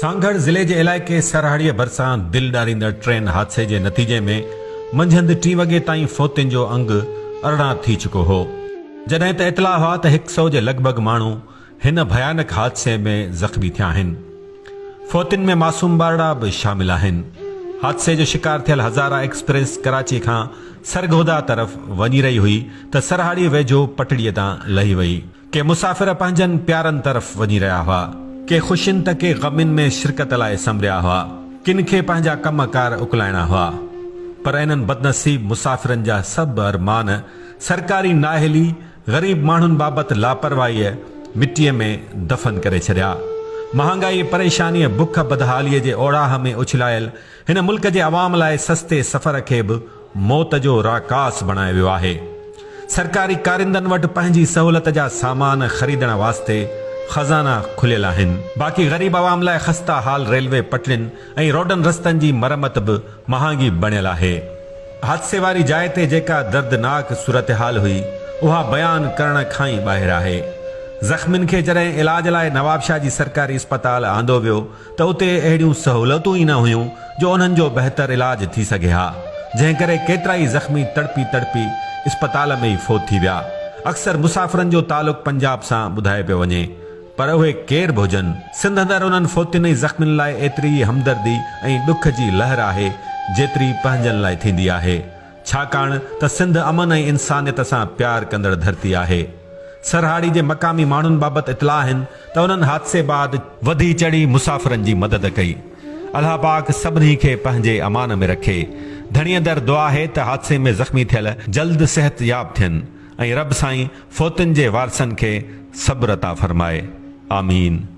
سانگهڙ ضلعي جي علائقي سرهاڙيء ڀرسان دل ڏاريندڙ ٽرين حادثي جي نتيجي ۾ منجهند ٽين وڳي تائين فوتين جو انگ 18 ٿي چڪو هو. جڏهن ته اطلاع هئا ته هڪ سئو جي لڳ ڀڳ ماڻهو هن ڀيانڪ حادثي ۾ زخمي ٿيا آهن. فوتين ۾ معصوم ٻارڙا به شامل آهن. حادثي جو شڪار ٿيل هزارا ايڪسپريس ڪراچي کان سرگوڌا طرف وڃي رهي هئي ته سرهاڙي ويجهو پٽڙي تان لهي وئي. ڪي مسافر پنهنجن پيارن طرف وڃي رهيا هئا. ڪي خوشين ته ڪي غمين ۾ شرڪت لاء سنبريا هئا. ڪن کي پنهنجا ڪم ڪار اڪلائڻا هئا. پر انهن بدنصيب مسافرن جا سڀ ارمان سرڪاري نااهلي، غريب ماڻهن بابت لاپرواهيء مٽيء ۾ دفن ڪري ڇڏيا. مهانگائي، پريشانيء، بک، بدحاليء جي اوڙاهه ۾ اڇلايل هن ملڪ جي عوام لاء سستي سفر کي به موت جو راڪاس بڻايو ويو آهي. سرڪاري ڪارندن وٽ پنهنجي سهولت جا سامان خريدڻ واسطي خزانا کليل آهن. باقي غريب عوام لاء خسته حال ريلوي پٽڙين ۽ روڊن رستن جي مرمت به مهانگي بڻيل آهي. حادثي واري جاء تي جيڪا دردناڪ صورتحال هئي، اها بيان ڪرڻ کان ئي ٻاهر آهي. زخمين کي جڏهن علاج لاء نوابشاهه جي سرڪاري اسپتال آندو ويو ته اتي اهڙيون سهولتون ئي نه هيون جو انهن جو بهتر علاج ٿي سگهي ها، جنهن ڪري ڪيترائي زخمي تڙپي تڙپي اسپتال ۾ ئي فوت ٿي ويا. اڪثر مسافرن جو تعلق پنجاب سان ٻڌايو پيو وڃي. پر اهي ڪير به هجن، سنڌ اندر انهن فوتين ۽ زخمين لاء ايتري ئي همدردي ۽ ڏک جي لهر آهي، جيتري پنهنجن لاء ٿيندي آهي. ڇاڪاڻ ته سنڌ امن ۽ انسانيت سان پيار ڪندڙ ڌرتي آهي. سرهاڙي جي مقامي ماڻهن بابت اطلاع آهن ته انهن حادثي بعد، وڌي چڙهي مسافرن جي مدد ڪئي. الله پاڪ سڀني کي پنهنجي امان ۾ رکي. ڌڻيء در دعا آهي ته حادثي ۾ زخمي ٿيل جلد صحتياب ٿين. ۽ رب سائين فوتين جي وارثن کي صبر عطا فرمائي. آمين.